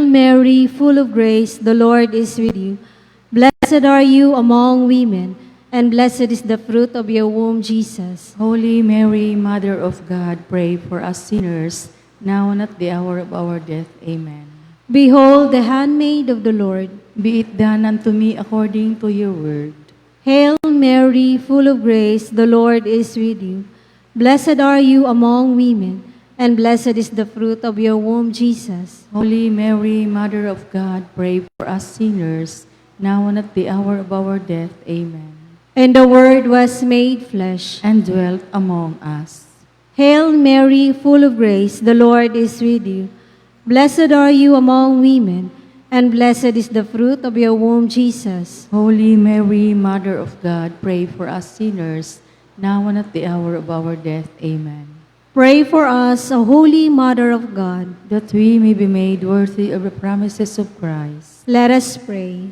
Mary, full of grace, the Lord is with you. Blessed are you among women, and blessed is the fruit of your womb, Jesus. Holy Mary, Mother of God, pray for us sinners, now and at the hour of our death. Amen. Behold, the handmaid of the Lord. Be it done unto me according to your word. Hail Mary, full of grace, the Lord is with you. Blessed are you among women, and blessed is the fruit of your womb, Jesus. Holy Mary, Mother of God, pray for us sinners, now and at the hour of our death. Amen. And the Word was made flesh. And dwelt among us. Hail Mary, full of grace, the Lord is with you. Blessed are you among women, and blessed is the fruit of your womb, Jesus. Holy Mary, Mother of God, pray for us sinners, now and at the hour of our death. Amen. Pray for us, O Holy Mother of God. That we may be made worthy of the promises of Christ. Let us pray.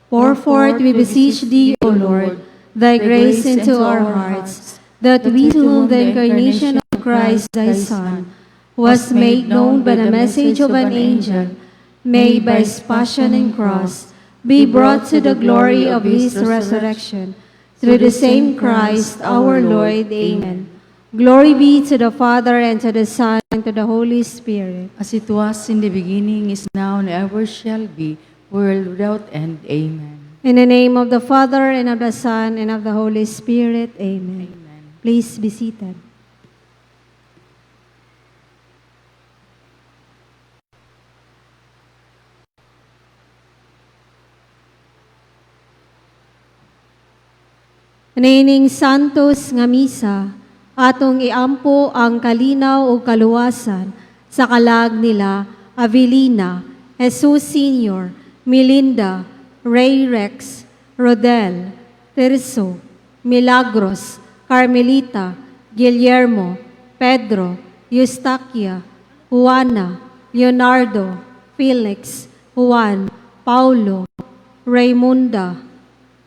Pour forth, we beseech thee, O Lord, thy grace into our hearts, that we to whom the incarnation of Christ thy Son was made known by the message of an angel, may by his passion and cross be brought to the glory of his resurrection. Through the same Christ our Lord. Amen. Glory be to the Father, and to the Son, and to the Holy Spirit. As it was in the beginning, is now, and ever shall be, world without end. Amen. In the name of the Father, and of the Son, and of the Holy Spirit. Amen. Amen. Please be seated. Niining Santos nga misa, atong iampo ang kalinaw o kaluwasan sa kalag nila Avelina, Jesus Sr., Melinda, Ray Rex, Rodel, Tirso, Milagros, Carmelita, Guillermo, Pedro, Eustaquia, Juana, Leonardo, Felix, Juan, Paulo, Raymunda,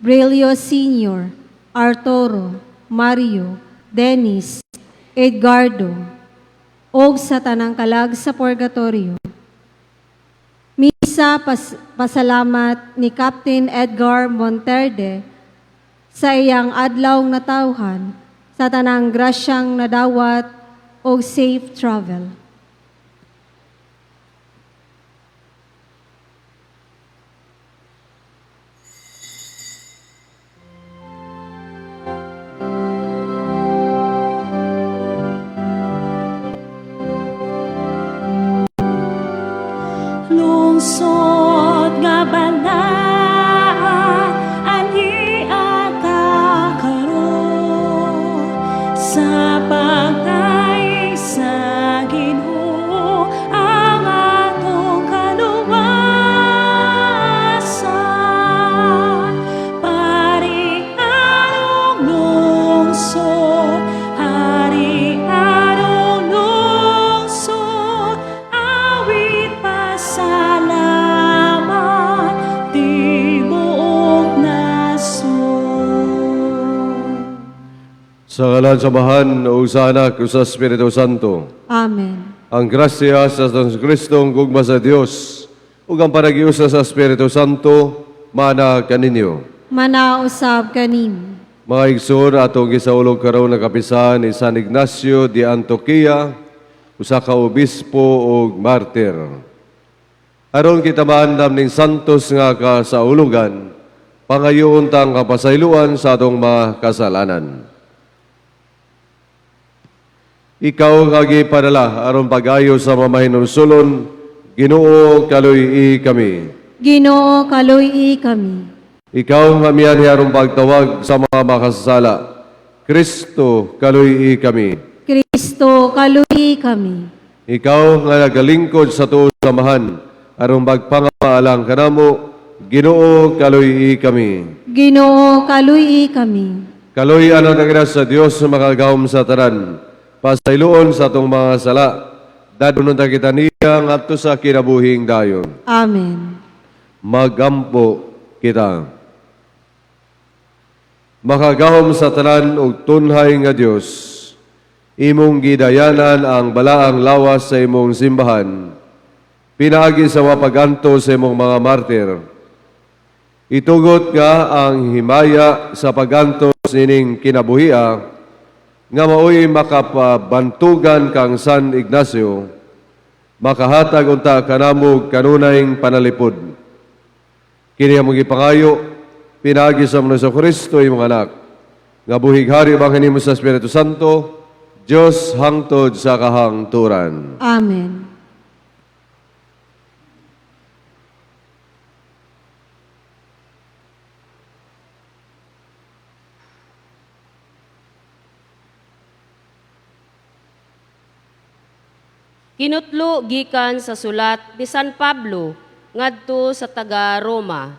Brilio Sr., Arturo, Mario, Dennis, Edgardo, og sa tanang kalag sa purgatorio. Misa pasalamat ni Captain Edgar Monterde sa iyang adlaw natawhan sa tanang grasyang nadawat og safe travel. Lungsod nga balaan, anhi ata karon sa pagdaig sa Ginoo ang atong kaluwasan. Parianong lungsod, harianong lungsod, awit pasalamat tibuok nasod. Sa ngalan sa Amahan, o sa Anak, o sa Espiritu Santo. Amen. Ang grasya sa Kristo, ang gugma sa Dios, ug ang panagiusa sa Espiritu Santo, mana kaninyo. Manausab kanim. Mga igsoon, atong gisaulog karon nga kapisahan ni San Ignacio de Antioquia, usa ka obispo ug martir. Aron kita maandam ning santos nga kasaulugan, pangayoon tang kapasayloan sa atong mga kasalanan. Ikaw nga gipadala aron pag-ayo sa mga mahinulsulon, Ginoo, kaluy-i kami. Ginoo, kaluy-i kami. Ikaw nga mianhi aron pagtawag sa mga makasasala, Kristo, kaluy-i kami. Kristo, kaluy-i kami. Ikaw nga nagalingkod sa tuo samahan aron magpangamaalang kanamo, Ginoo, kaluy-i kami. Ginoo, kaluy-i kami. Kaluy-an ang kita sa Dios sa makagahom sa tanan, pasayloon sa atong mga sala, dadunon ta kita niya ngadto sa kinabuhing dayon. Amen. Magampo kita. Makagahom sa tanan ug tunhay nga Dios, imong gidayanan ang balaang lawas sa imong simbahan. Pinaagi sa mapaganto sa imong mga martir. Itugot nga ang himaya sa pagantos nining kinabuhia nga maoy makapabantugan kang San Ignacio, makahatag unta kanamo kanunayng panalipod. Kini among gipangayo pinaagi sa among sa Kristo imong anak nga buhig hari bangin nimo sa Espiritu Santo, Dios hangtod sa kahangturan. Amen. Kinutlo gikan sa sulat ni San Pablo ngadto sa taga Roma.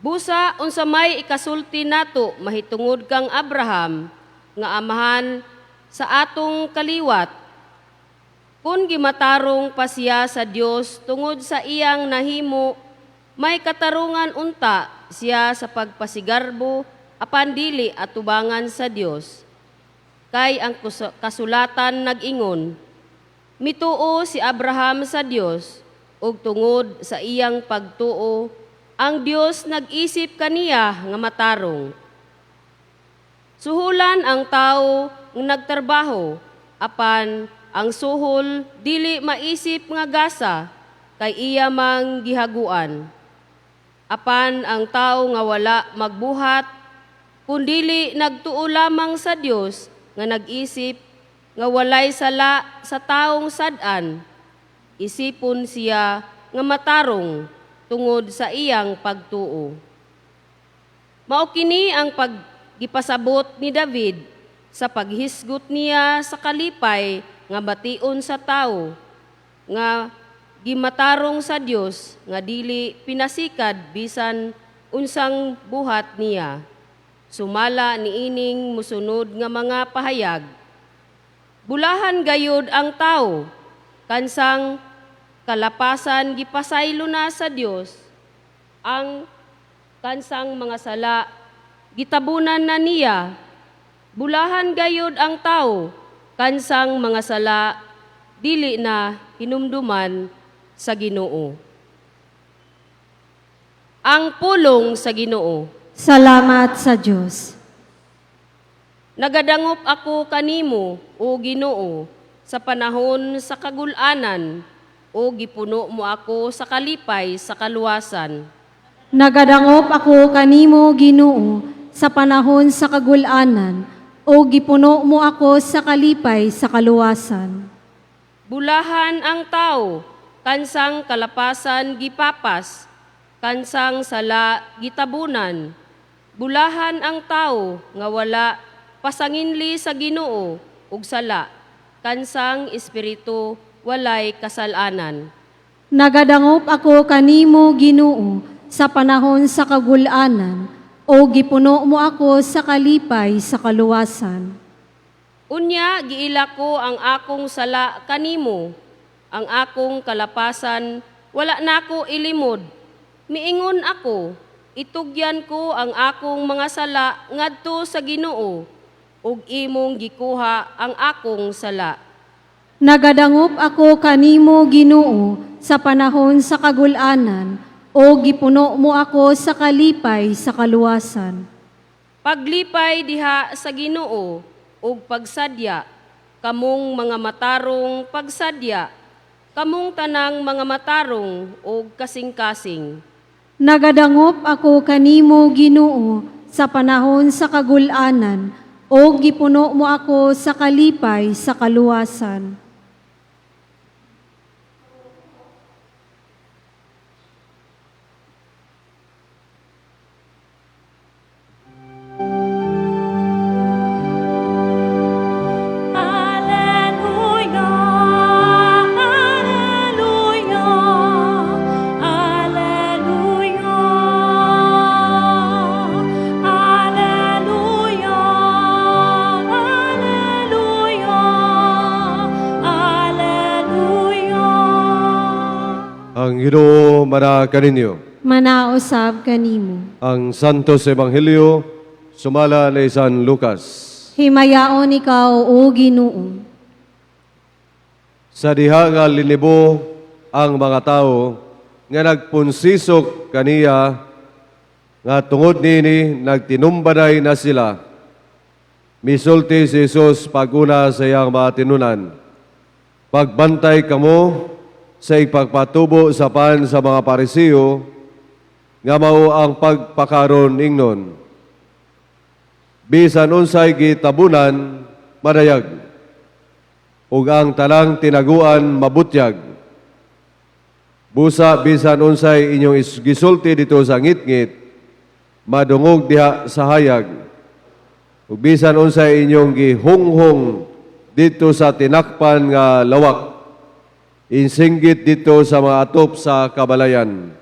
Busa unsa may ikasulti nato mahitungod kang Abraham nga amahan sa atong kaliwat, kun gimatarong pa siya sa Dios tungod sa iyang nahimo, may katarungan unta siya sa pagpasigarbo apan dili atubangan sa Dios. Kay ang kasulatan nag-ingon, mituo si Abraham sa Dios, ug tungod sa iyang pagtuo, ang Dios nag-isip kaniya nga matarong. Suhulan ang tao nga nagtrabaho, apan ang suhol dili maisip nga gasa kay iya mang gihaguan. Apan ang tao nga wala magbuhat, kundili nagtuo lamang sa Dios nga nag-isip nga walay sala sa taong sad-an, isipon siya nga matarong tungod sa iyang pagtuo. Mao kini ang paggipasabot ni David sa paghisgot niya sa kalipay nga bation sa tawo nga gimatarong sa Dios nga dili pinasikad bisan unsang buhat niya. Sumala niining musunod nga mga pahayag. Bulahan gayud ang tawo kansang kalapasan gipasaylo na sa Dios, ang kansang mga sala gitabunan na niya. Bulahan gayud ang tawo kansang mga sala dili na hinumduman sa Ginoo. Ang pulong sa Ginoo. Salamat sa Diyos. Nagadangop ako kanimo, o Ginoo, sa panahon sa kagulanan, o gipuno mo ako sa kalipay sa kaluwasan. Nagadangop ako kanimo, Ginoo, sa panahon sa kagulanan, o gipuno mo ako sa kalipay sa kaluwasan. Bulahan ang tao, kansang kalapasan gipapas, kansang sala gitabunan. Bulahan ang tao nga wala pasanginli sa Ginoo ug sala, kansang espiritu walay kasalanan. Nagadangop ako kanimo, Ginoo, sa panahon sa kagulanan, o gipuno mo ako sa kalipay sa kaluwasan. Unya giila ko ang akong sala kanimo, ang akong kalapasan wala nako ilimod. Miingon ako, itugyan ko ang akong mga sala ngadto sa Ginoo, ug imong gikuha ang akong sala. Nagadangop ako kanimo, Ginoo, sa panahon sa kagulanan, o gipuno mo ako sa kalipay sa kaluwasan. Paglipay diha sa Ginoo ug pagsadya, kamong mga matarong pagsadya, kamong tanang mga matarong ug kasing-kasing. Nagadangop ako kanimo, Ginoo, sa panahon sa kagulanan, o gipuno mo ako sa kalipay sa kaluwasan. Alleluia, Alleluia, Alleluia, Alleluia, Alleluia, Alleluia. Ang Ginoo mana kaninyo. Manausab kanimo. Ang Santos Ebanghelyo sumala ni San Lucas. Himayaon ikaw, o Ginoo. Sa diha nga linibo ang mga tawo nga nagpunsisok kaniya nga tungod nini nagtinumbaday na sila. Misulti si Jesus pag-una sa iyang mga tinunan. "Pagbantay kamo sa ipagpatubo sa pan sa mga Parisiyo nga mao ang pagpakaron ingnon. Bisan unsay gitabunan, madayag, ug ang tanang tinaguan mabutyag. Busa bisan unsay inyong gisulti didto sa ngitngit, madungog diha sa hayag. Ug bisan unsay inyong gihunghong didto sa tinakpan nga lawak, isinggit didto sa mga atop sa kabalayan.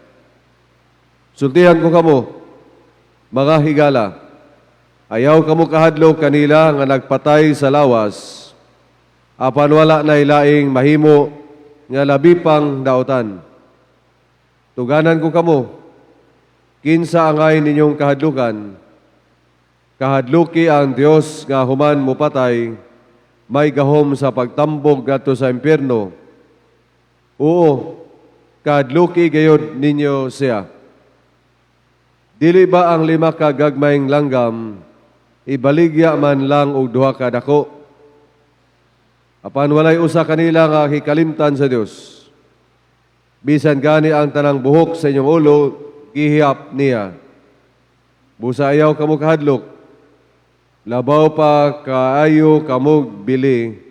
Sultihan ko kamo, mga higala, ayaw kamo kahadlok kanila nga nagpatay sa lawas, apan wala na laing mahimo nga labi pang daotan. Tuganan ko kamo, kinsa angay ninyong kahadlukan? Kahadluki ang Dios nga human mopatay, may gahom sa pagtambog ngadto sa impyerno. Oo, kahadluki gayod ninyo siya. Dili ba ang 5 ka gagmayng langgam ibaligya man lang og 2 ka dako? Apan walay usa kanila nga hikalimtan sa Dios. Bisan gani ang tanang buhok sa inyong ulo gihiyap niya. Busa ayaw kamo kahadlok. Labaw pa kaayo kamog bili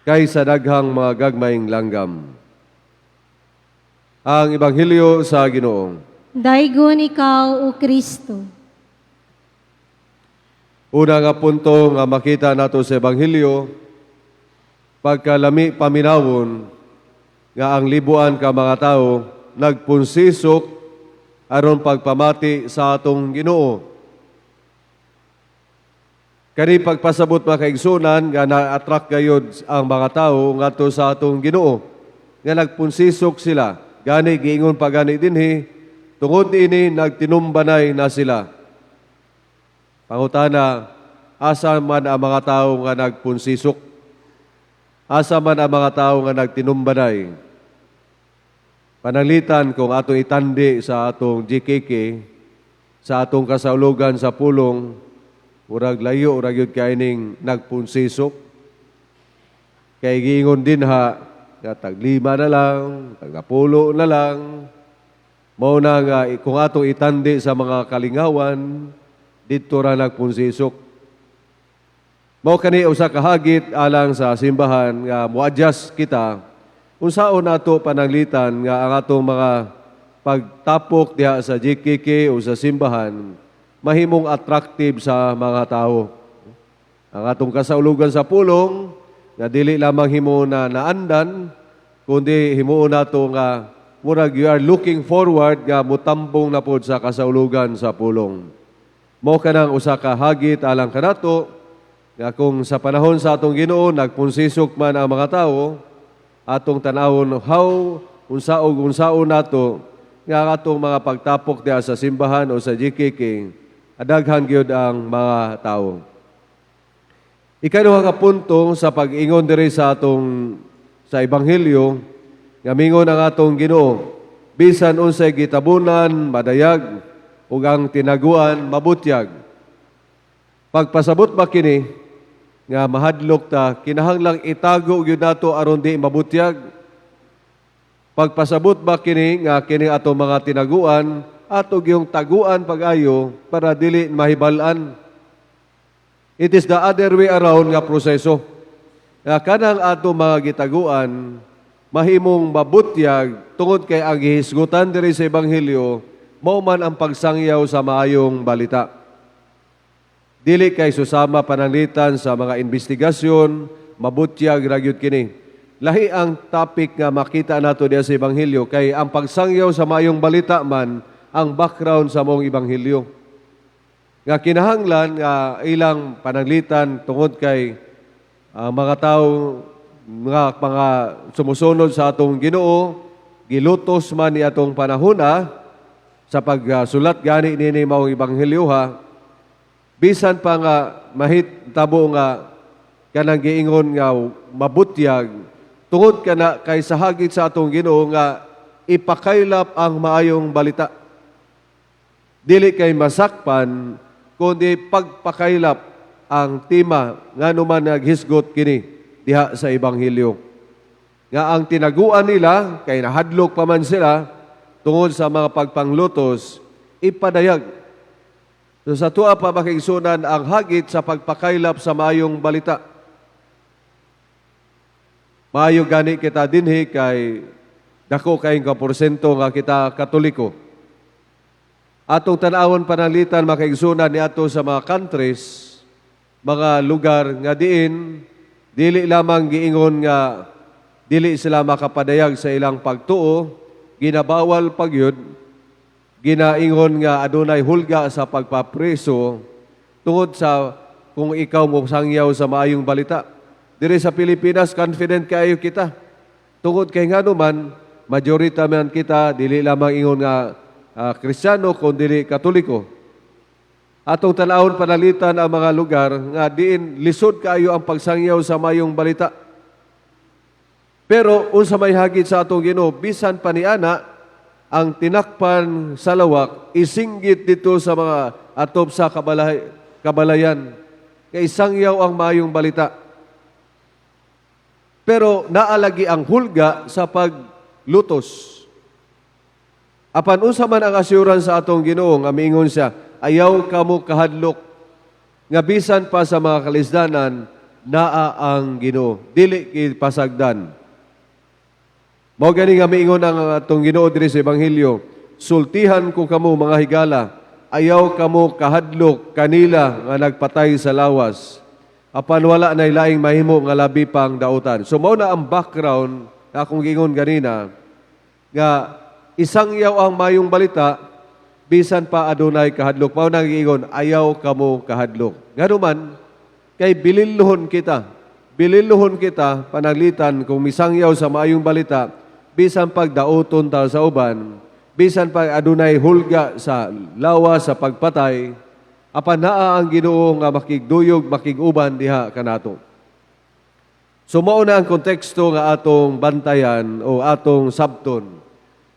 kaysa daghang mga gagmayng langgam." Ang Ebanghelyo sa Ginoo. Daygon ikaw, O Kristo. Una nga punto nga makita nato sa Ebanghelyo, pagkalami paminawon nga ang libuan ka mga tawo nagpunsisok aron pagpamati sa atong Ginoo. Kani pagpasabot, mga kaigsunan, nga na-attract gayod ang mga tawo ngadto sa atong Ginoo nga nagpunsisok sila. Gani giingon pa gani dinhi, tungod niini nagtinumbanay na sila. Pangutana, asa man ang mga tawo nga nagpunsisok? Asa man ang mga tawo nga nagtinumbanay? Pananglitan kung atong itandi sa atong GKK, sa atong kasaulogan sa pulong, murag layo ra gyud kay ning nagpunsisok. Kay giingon dinha nga tag-5 na lang, tag-10 na lang. Mao na nga kung atong itandi sa mga kalingawan, didto ra nagpunsisok. Mao kani usa ka hagit alang sa simbahan nga mo-adjust kita unsaon nato pananglitan nga ang atong mga pagtapok diha sa GKK o sa simbahan mahimong attractive sa mga tao. Ang atong kasaulugan sa pulong nga dili lamang himo na naandan, kundi himuon nato nga murag you are looking forward nga mutambong na pod sa kasaulugan sa pulong. Mao kanang usa ka hagit alang kanato nga kung sa panahon sa atong Ginoo nagpunsisok man ang mga tawo, atong tan-awon how unsa og unsaon nato nga ang atong mga pagtapok diha sa simbahan o sa GKK adaghan gyud ang mga tawo. Ikaduha nga punto sa pag-ingon diri sa atong sa ebanghelyo nga mingon ang atong Ginoo, bisan unsay gitabunan madayag ug ang tinaguan mabutyag. Pagpasabot ba kini nga mahadlok ta, kinahanglang itago gyud nato aron di mabutyag? Pagpasabot ba kini nga kini ato mga tinaguan ato gyung taguan pag-ayo para dili mahibal-an? It is the other way around nga proseso. Nga kanang ato mga gitaguan mahimong mabutyag tungod kay ang gihisgutan diri sa ebanghelyo mao man ang pagsangyaw sa maayong balita. Dili kay susama pananglitan sa mga investigasyon, mabutyag ra gyud kini. Lahi ang topic nga makita nato diya sa ebanghelyo kay ang pagsangyaw sa maayong balita man ang background sa maong ebanghelyo. Nga kinahanglan nga ilang pananglitan tungod kay ang mga tao nga mga sumusunod sa atong Ginoo gilutos man ni atong panahona sa pagsulat gani nini maong ebanghelyo ha, bisan pa nga mahitabo nga kanang giingon nga mabutyag. Tungod kana kay sa hagit sa atong Ginoo nga ipakaylap ang maayong balita. Dili kay masakpan, kundi pagpakaylap ang tema nga numan naghisgot kini diha sa Ebanghelyo. Nga ang tinaguan nila, kay nahadlok pa man sila, tungod sa mga pagpanglutos, ipadayag. So sa tuwa pa makigsunan ang hagit sa pagpakaylap sa maayong balita. Maayo gani kita dinhi kay dako kayong kaporsyento nga kita Katoliko. Atong tan-awon pananglitan, makaigsunan, ni ato sa mga countries, mga lugar nga diin dili lamang giingon nga dili sila makapadayag sa ilang pagtuo, ginabawal pagyud, ginaingon nga adunay hulga sa pagpapreso tungod sa kung ikaw mo sangyaw sa maayong balita. Diri sa Pilipinas, confident kaayo kita. Tungod kay ngano man, majority man kita dili lamang ingon nga Kristiyano kun dili Katoliko. Atong tan-awon pananglitan ang mga lugar nga diin lisod kaayo ang pagsangyaw sa mayong balita. Pero unsa may hagit sa atong Ginoo, bisan pa niana ang tinakpan sa lawak isinggit dito sa mga atop sa kabalayan kay sangyaw ang mayong balita. Pero naalagi ang hulga sa paglutos. Apan unsa man ang assurance sa atong Ginoo nga miingon siya, "Ayaw kamo kahadlok," nga bisan pa sa mga kalisdanan naa ang Ginoo, dili pasagdan. Mao gani nga miingon ang atong Ginoo diri sa Ebanghelyo, "Sultihan ko kamo, mga higala, ayaw kamo kahadlok kanila nga nagpatay sa lawas, apan wala nay laing mahimo nga labi pang dautan." So mao na ang background na akong giingon ganina nga isangyaw ang mayong balita bisan pa adunay kahadlok. Mao nang giingon, "Ayaw kamo kahadlok." Ngano man kay bililhon kita. Bililhon kita pananglitan kung misangyaw sa maayong balita bisan pagdaoton ta sa uban, bisan pag adunay hulga sa lawas sa pagpatay, apan naa ang Ginoo nga makigduyog, makiguban diha kanato. So mao na ang konteksto nga atong bantayan o atong sabton.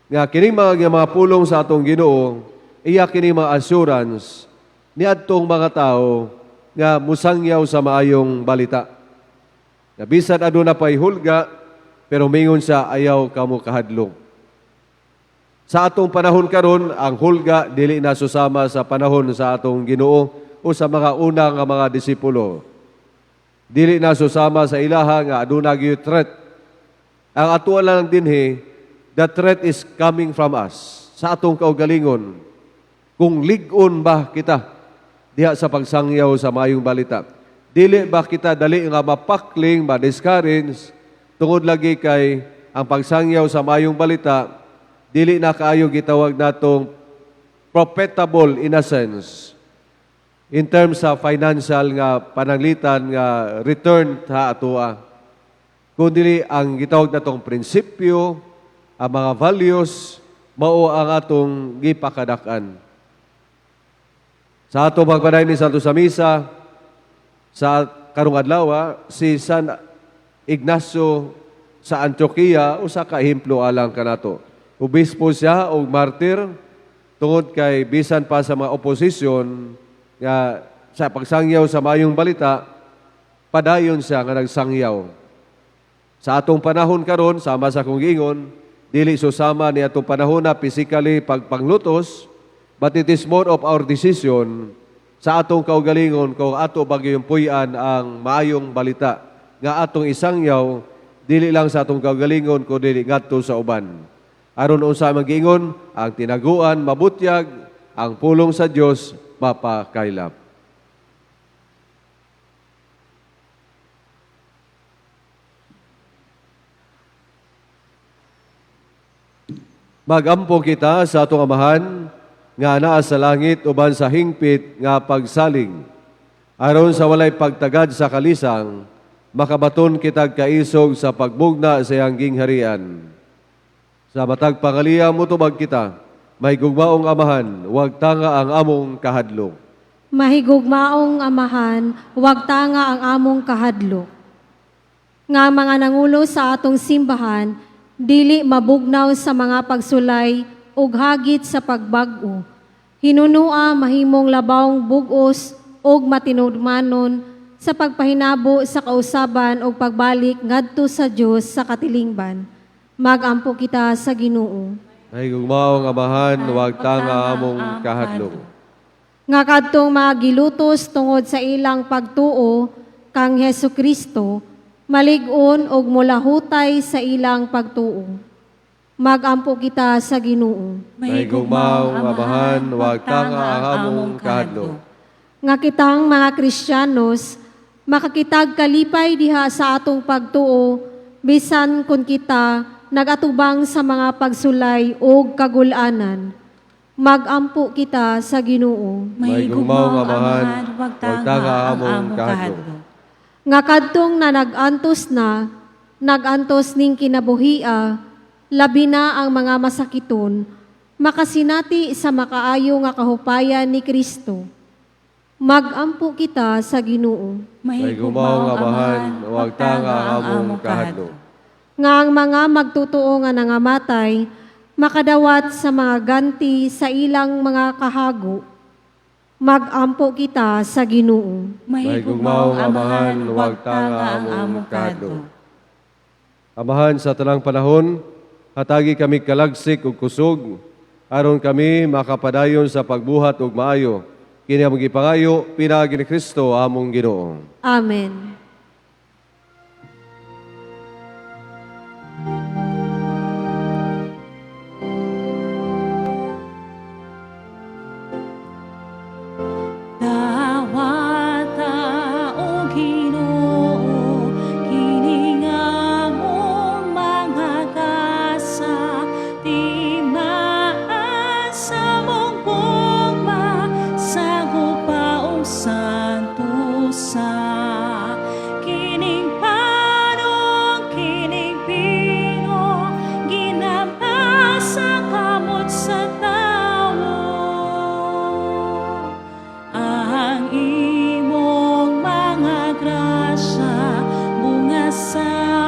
Nga kini mga pulong sa atong Ginoo, iya kini mga assurance niadtong mga tao nga musangyaw sa maayong balita. Nga bisan aduna pay hulga, pero mingon siya, "Ayaw kamo kahadlok." Sa atong panahon karon, ang hulga dili na susama sa panahon sa atong Ginoo o sa mga una nga mga disipulo. Dili na susama sa ilaha nga aduna gyud threat. Ang ato lang dinhi, the threat is coming from us, sa atong kaugalingon. Kung lig-on ba kita diha sa pagsangyaw sa maayong balita. Dili ba kita dali nga mapakling, ma-discourage, tungod lagi kay ang pagsangyaw sa maayong balita, dili na kaayo gitawag natong profitable in a sense in terms sa financial nga pananglitan nga return sa atoa. Kung dili ang gitawag natong prinsipyo, ang mga values, mao ang atong gipakadak-an. Sa atong pagpadayon ni Santo sa Misa, sa karong adlaw, si San Ignacio sa Antioquia, usa ka ehemplo alang kanato. Obispo siya og martir tungod kay bisan pa sa mga oposisyon nga sa pagsangyaw sa mayong balita, padayon siya nga nagsangyaw. Sa atong panahon karon, sama sa akong giingon, dili susama ni atong panahon na physically pagpanglutos, but it is more of our decision sa atong kaugalingon kung ato ba gyud puy-an ang maayong balita nga atong isangyaw dili lang sa atong kaugalingon kundi ngadto sa uban. Aron unsa man giingon, ang tinaguan mabutyag, ang pulong sa Dios mapakaylap. Magampo kita sa atong Amahan nga naa sa langit uban sa hingpit nga pagsalig. Aron sa walay pagtagad sa kalisang, makabaton kitag kaisog sa pagbugna sa iyang gingharian. Sa matag pangaliya motubag kita, mahigugmaong Amahan, wag tanga ang among kahadlok. Mahigugmaong Amahan, wag tanga ang among kahadlok. Nga mga nangulo sa atong simbahan, dili mabugnaw sa mga pagsulay ug hagit sa pagbag-o. Hinunua mahimong labawng bugos ug matinudmanon sa pagpahinabo sa kausaban ug pagbalik ngadto sa Dios sa katilingban. Magampo kita sa Ginoo. Mahigugmaong Amahan, wag tanga among kahadlok. Nga kadtong mga gilutos tungod sa ilang pagtuo kang Hesus Kristo, malig-on og mulahutay sa ilang pagtuo. Magampo kita sa Ginoo. Mahigugmaong Amahan, wag tanga ang among kahadlok. Nga kitang mga Kristiyanos makakitag kalipay diha sa atong pagtuo bisan kun kita nagatubang sa mga pagsulay og kagulanan. Magampo kita sa Ginoo. Mahigugmaong Amahan, wag tanga ang among kahadlok. Nga kadtong na nagantos na, nagantos ning kinabuhia, labi na ang mga masakiton, makasinati sa makaayo nga kahupayan ni Kristo. Magampo kita sa Ginoo. Mahigugmaong Amahan, wag tanga ang among kahadlok. Nga ang mga magtotoo nga nangamatay, makadawat sa mga ganti sa ilang mga kahago. Magampo kita sa Ginoo. Mahigugmaong Amahan, wag tanga ang among kahadlok. Amahan, sa tanang panahon, hatagi kami kalagsik ug kusog, aron kami makapadayon sa pagbuhat ug maayo. Kini among gipangayo, pinaagi ni Kristo among Ginoo. Amen. Dawata o Ginoo, kini nga among mga gasa, timaan sa among gugma, sagupa og santusa. Kining panog, kining pino, ginamasa kamot sa tawo. Ang imong mga grasya, bunga sa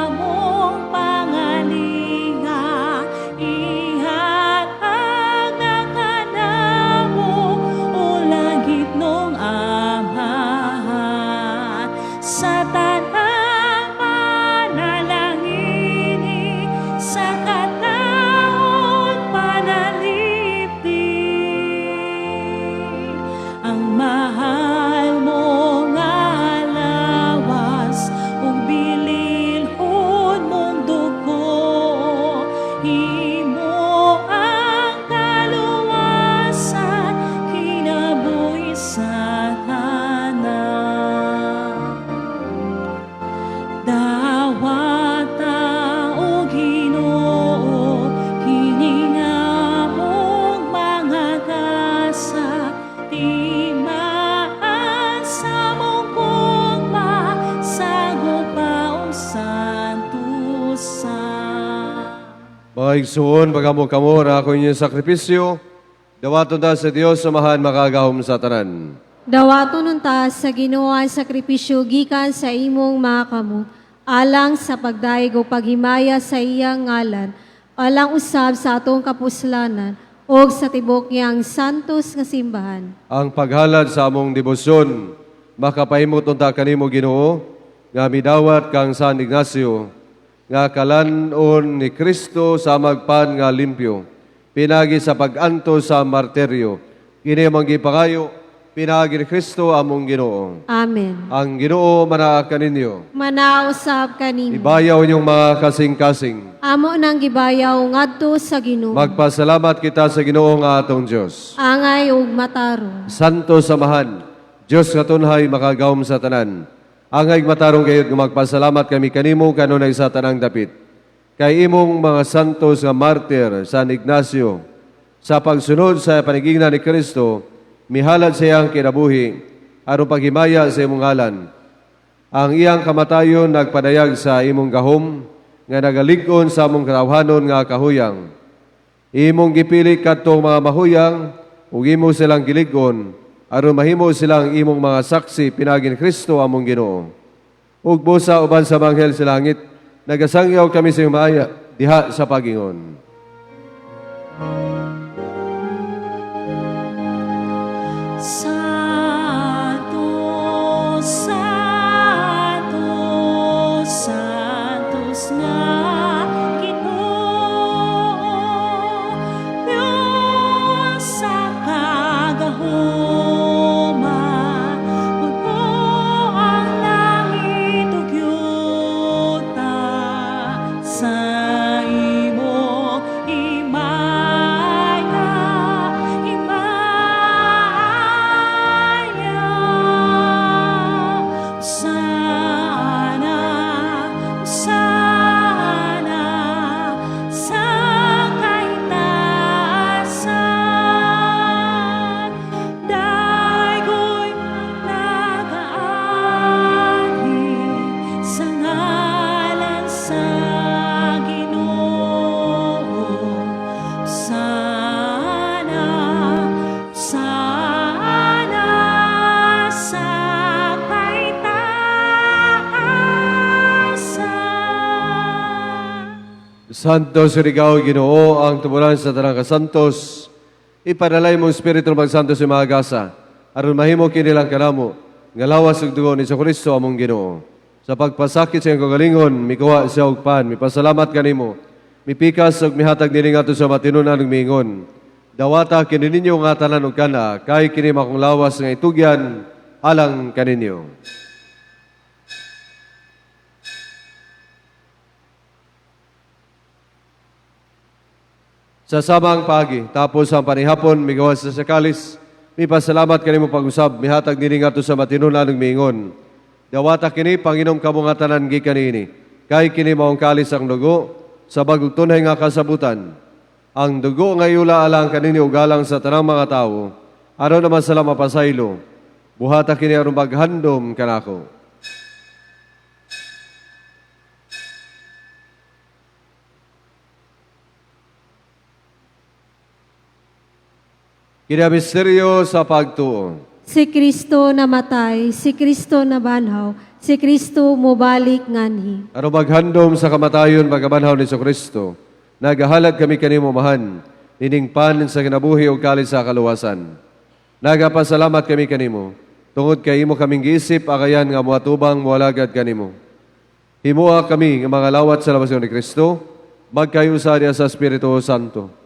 among pangalinga, ihatag na kanamo o langit nung Amahan. Sa tanang panalangini, sa kataon panalipdi. Ang mahal mong lawas ug bililhon mong dugo, himo ang kaluwasan, kinabuhi sa tanan. Dawata o Ginoo, kini nga among mga gasa, timaan sa among gugma, sagupa og santusa. Mga igsuon, pagamo kamo ra ako inyong sakripisyo, dawaton ta sa Dios Amahan makagahom sa tanan. Dawaton unta sa Ginoo ang sakripisyo gikan sa imong mga kamot, alang sa pagdayeg o paghimaya sa iyang ngalan, alang usab sa atong kapuslanan og sa tibok niyang santos nga simbahan. Ang paghalad sa among debosyon, makapahimot unta kanimo Ginoo, nga midawat kang San Ignacio, nga kalan-on ni Kristo sa magpan nga limpyo, pinagi sa pag-anto sa martiryo. Kini among gipangayo, pinagi ni Kristo among Ginoo. Amen. Ang Ginoo manaa kaninyo. Manausab kanimo. Ibayaw inyong mga kasing-kasing. Amo nang gibayaw ngadto sa Ginoo. Magpasalamat kita sa Ginoo nga atong Dios. Angay ug matarong. Santo Samahan, Diyos nga tunhay makagawom sa tanan. Angay matarong gayud nga magpasalamat kami kanimo kanunay sa tanang dapit. Kay imong mga santos nga martir San Ignacio, sa pagsunod sa panigingna ni Kristo, mihalad sa iyang kinabuhi aron paghimaya sa imong ngalan. Ang iyang kamatayon nagpadayag sa imong gahom nga nagalig-on sa among katawhanon nga kahuyang. Imong gipili kadtong mga mahuyang ug imo silang gilig-on aron mahimo silang imong mga saksi pinaagi ni Kristo among Ginoo. Ug busa uban sa manghel sa langit, nagasangyaw kami sa himaya diha sa pagingon. Santo, Santo, Santos nga Ginoo, Dios sa kagahoma, puno ang langit ug yuta sa imo himaya, himaya. Hosana, Hosana, sa kaitaasan. Daygoy nagaanhi sa ngalan sa Ginoo. Hosana, Hosana sa kaitaasan. Santo Surigaw, Ginoo, ang tumuran sa tanang kasantos, ipadalay mong Espiritu ng Pagsanto sa mga gasa, aron mahimo kinilang kanamo, nga lawas ug dugo ni Kristo among Ginoo. Sa pagpasakit sa iyang kagalingon, mikuha siya og pan, mipasalamat kanimo, mipikas ug mihatag niini ngadto sa matinunan ug miingon. Dawata kini ninyo nga tanan og kana, kay kini makong lawas nga itugyan alang kaninyo. Sa samang pagi, tapos ang panihapon, migawas sa sakalis, mipasalamat kanimo pag-usab, mihatag nini ngadto sa matinunan ug miingon. Dawata kini, panginom kamo nga tanan gikan niini. Kay kini maong kalis ang dugo, sa bagong tunay nga kasabutan. Ang dugo nga iula alang kanini ug alang sa tanang mga tawo, aron naman sila mapasaylo. Buhata kini aron maghandom kanako. Kini ang misteryo sa pagtuo. Si Kristo namatay, si Kristo nabanhaw, si Kristo mobalik nganhi. Aron maghandom sa kamatayon pagkabanhaw ni Kristo, nagahalad kami kanimo mahan, nining pan sa kinabuhi ug kalit sa kaluwasan. Nagapasalamat kami kanimo, tungod kay imo kaming giisip akayan nga moatubang moalagad kanimo. Himoa kami nga mga lawat sa labason ni Kristo, magkayusa niya sa Espiritu Santo.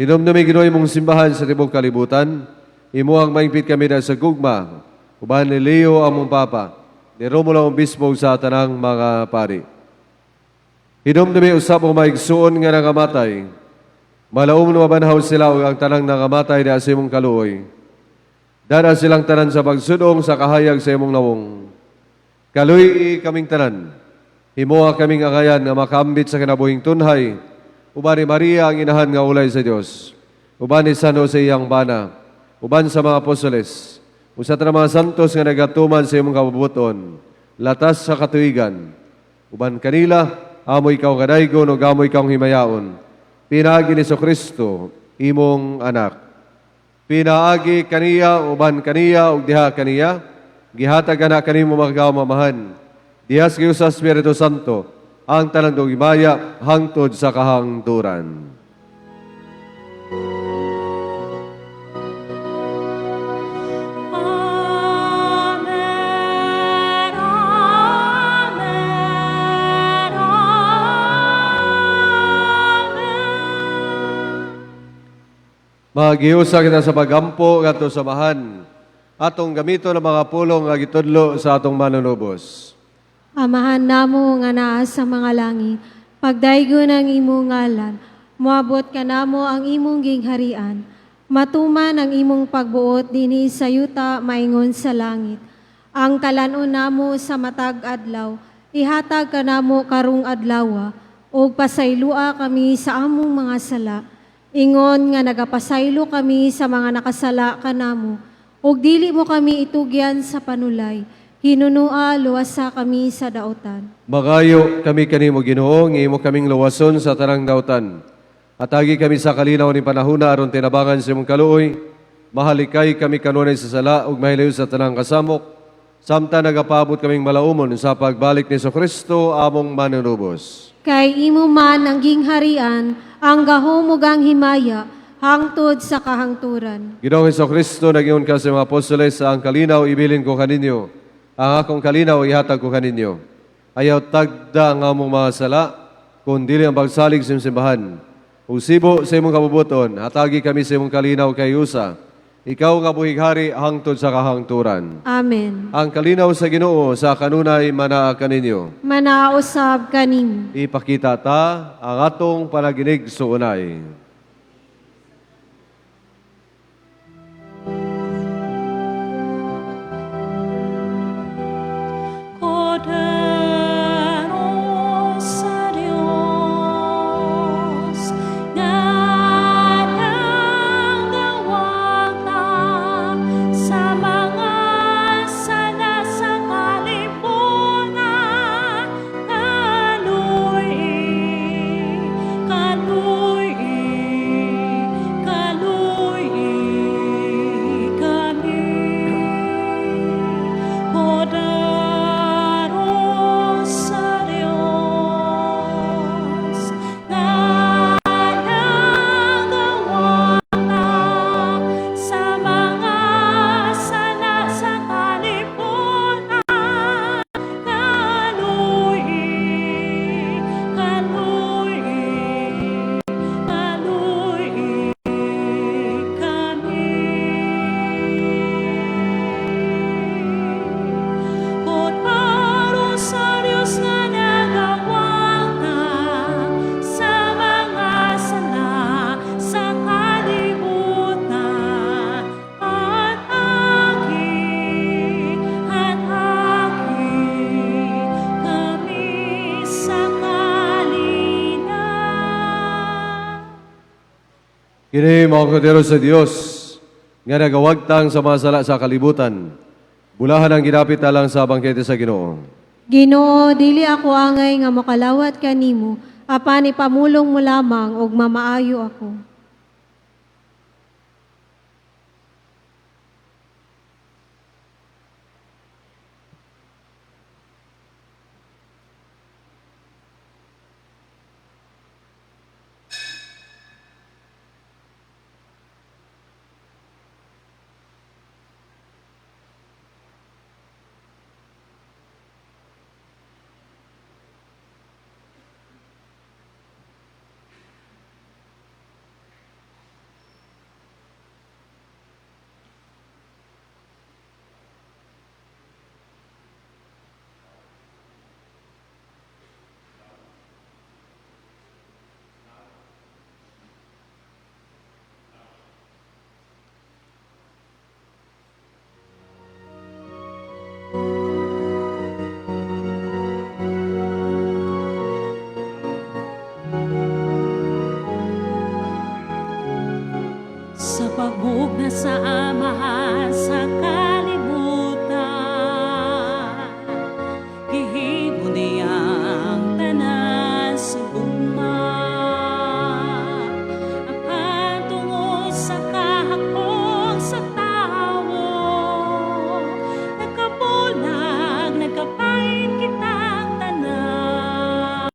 Hinumdumi Ginoo imong simbahan sa tibuok kalibutan, imo ang maingpit kami dahil sa gugma, uban ni Leo among Papa, ni Romulo ang Obispo ug sa tanang mga pari. Hinumdumi usab ang maigsuon nga nangamatay, malaum na mabanhaw sila ug ang tanang nangamatay dahil sa imong kaluoy. Dara silang tanan sa pagsudong sa kahayag sa imong nawong. Kaluy kaming tanan. Himoa kaming angayan nga makambit sa kinabuhing tunhay. Uban ni Maria ang inahan nga ulay sa Dios. Uban ni San Jose iyang bana. Uban sa mga apostoles. Usa ta mga santos nga nagatuman sa imong kabubuton. Latas sa katuigan. Uban kanila, amo ikaw kadaygon ug amo ikaw himayaon. Pinaagi ni Kristo, imong anak. Pinaagi kaniya, uban kaniya, ug diha kaniya, gihatag ana kanimo mamahan. Diha sa Diyos sa Espiritu Santo, ang tanang himaya hangtod sa kahangturan. Amen, Amen, Amen. Magiusa kita sa pagampo ngadto sa mahan. Atong gamito ng mga pulong nga gitudlo sa atong manunubos. Amahan namo nga naa sa mga langit, pagdaygon ang imong ngalan, moabot kanamo ang imong gingharian, matuman ang imong pagbuot dinhi sa yuta maingon sa langit. Ang kalanon namo sa matag adlaw, ihatag kanamo karong adlawa, ug pasaylua kami sa among mga sala. Ingon nga nagapasaylo kami sa mga nakasala kanamo, ug dili mo kami itugyan sa panulay. Hinunua luwasa kami sa daotan. Magayo kami kanimo Ginoo, nga imo kaming luwason sa tanang dautan. Atagi kami sa kalinaw ni panahuna aron tinabangan sa imong kaluoy. Mahalikay kami kanunay sa sala ug mahilayo sa tanang kasamok. Samtang nagapaabot kaming malaumon sa pagbalik ni Kristo among manunubos. Kay imo man ang gingharian, ang gahom ug ang himaya, hangtod sa kahangturan. Ginoong Kristo, nag-ingon ka sa mga apostoles, ang kalinaw ibilin ko kaninyo, ang akong kalinaw ihatag ko kaninyo. Ayaw tagda ang among mga sala, kun dili ang pagsalig sa imong simbahan. Ug sibo sa imong kabubuton, hatagi kami sa imong kalinaw kay usa. Ikaw nga buhig hari hangtod sa kahangturan. Amen. Ang kalinaw sa Ginoo sa kanunay manaa kaninyo. Manausab kanimo. Ipakita ta ang atong panaginig suunay. Kordero sa Dios nga nagawagta sa mga sala sa kalibutan, kaluy, kaluy, kaluy kami. Kordero sa Dios nga nagawagta sa mga sala sa kalibutan, kaluy, kaluy, kaluy kami. Kordero sa Dios nga nagawagta sa mga sala sa kalibutan, at aki kami sa kalinaw. Kini mga kordero sa Dios nga nagawagtang sa mga sala sa kalibutan. Bulahan ang ginapit alang sa bangkete sa Ginoo. Ginoo, dili ako angay nga makalawat kanimo, apan ipamulong mo lamang ug mamaayo ako. Sa pagbugna sa Amahan sa kalibutan, gihimo niyang tanan sa gugma. Apan tungod sa kahakpong sa tawo, nagkabulag, nagkapain kitang tanan.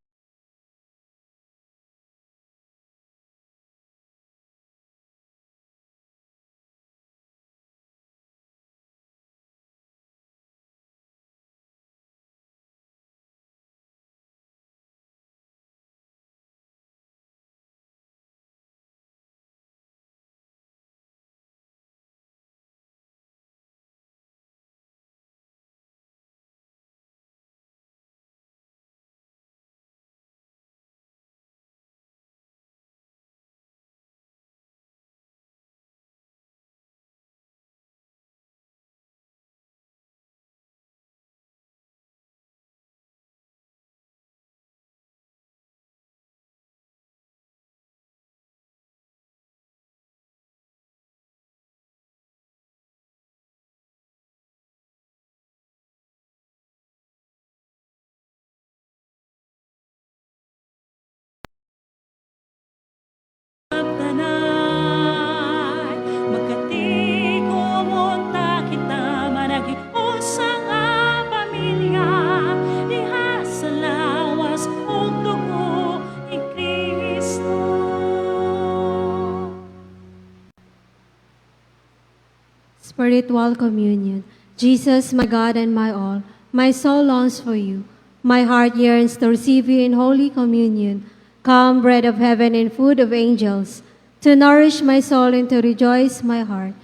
Spiritual Communion. Jesus, my God and my all, my soul longs for you. My heart yearns to receive you in Holy Communion. Come, bread of heaven and food of angels, to nourish my soul and to rejoice my heart.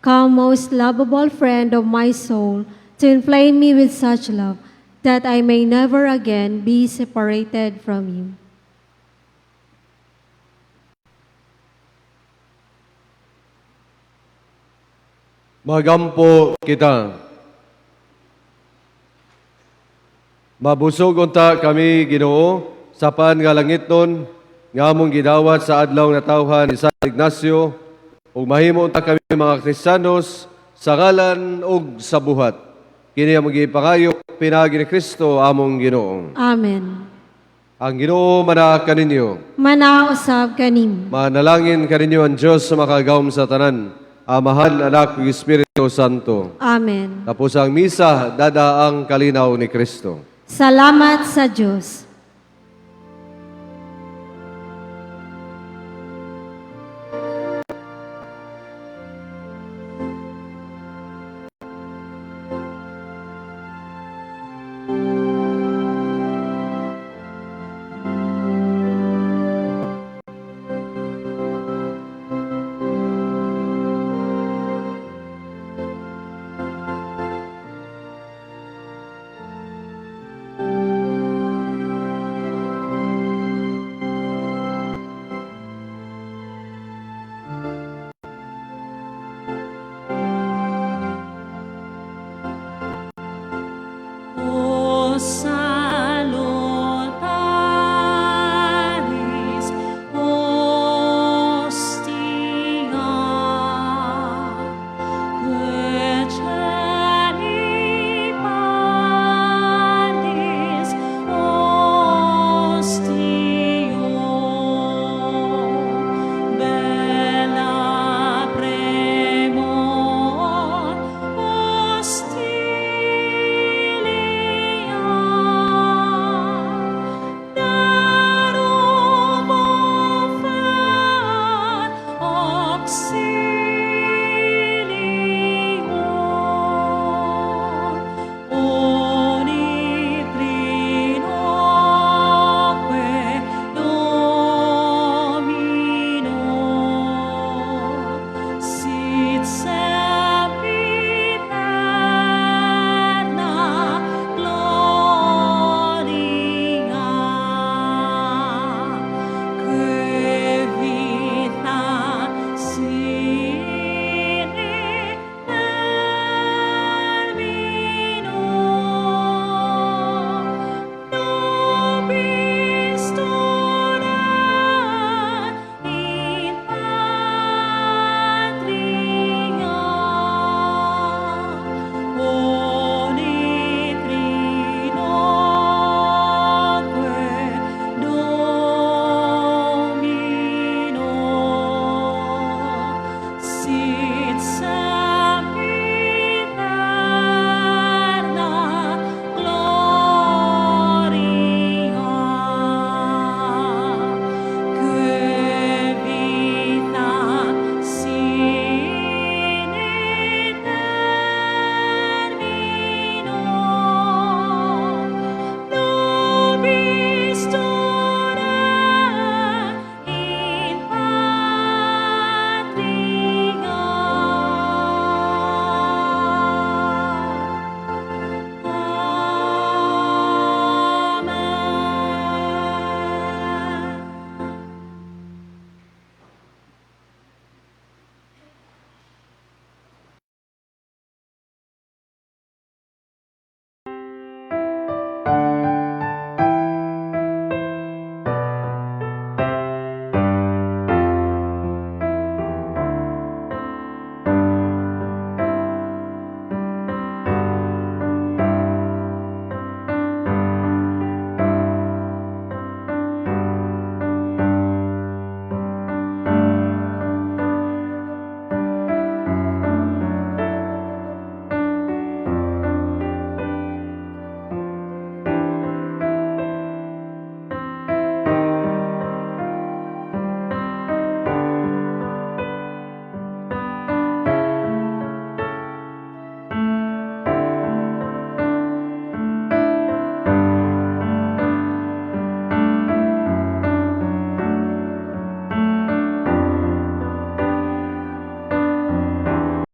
Come, most lovable friend of my soul, to inflame me with such love that I may never again be separated from you. Magampo kita. Mabusog unta kami, Ginoo, sa pan nga langitnon nga among gidawat sa adlaw nga tawhan ni San Ignacio, ug mahimo unta kami mga Kristiyanos sa ngalan ug sa buhat. Kini among gipangayo pinaagi ni Kristo among Ginoo. Amen. Ang Ginoo manaa kaninyo. Manausab kanim. Manalangin kaninyo ang Dios sa makagawom sa tanan, Amahan, Anak ug Espiritu Santo. Amen. Tapos ang misa, dada ang kalinaw ni Kristo. Salamat sa Diyos.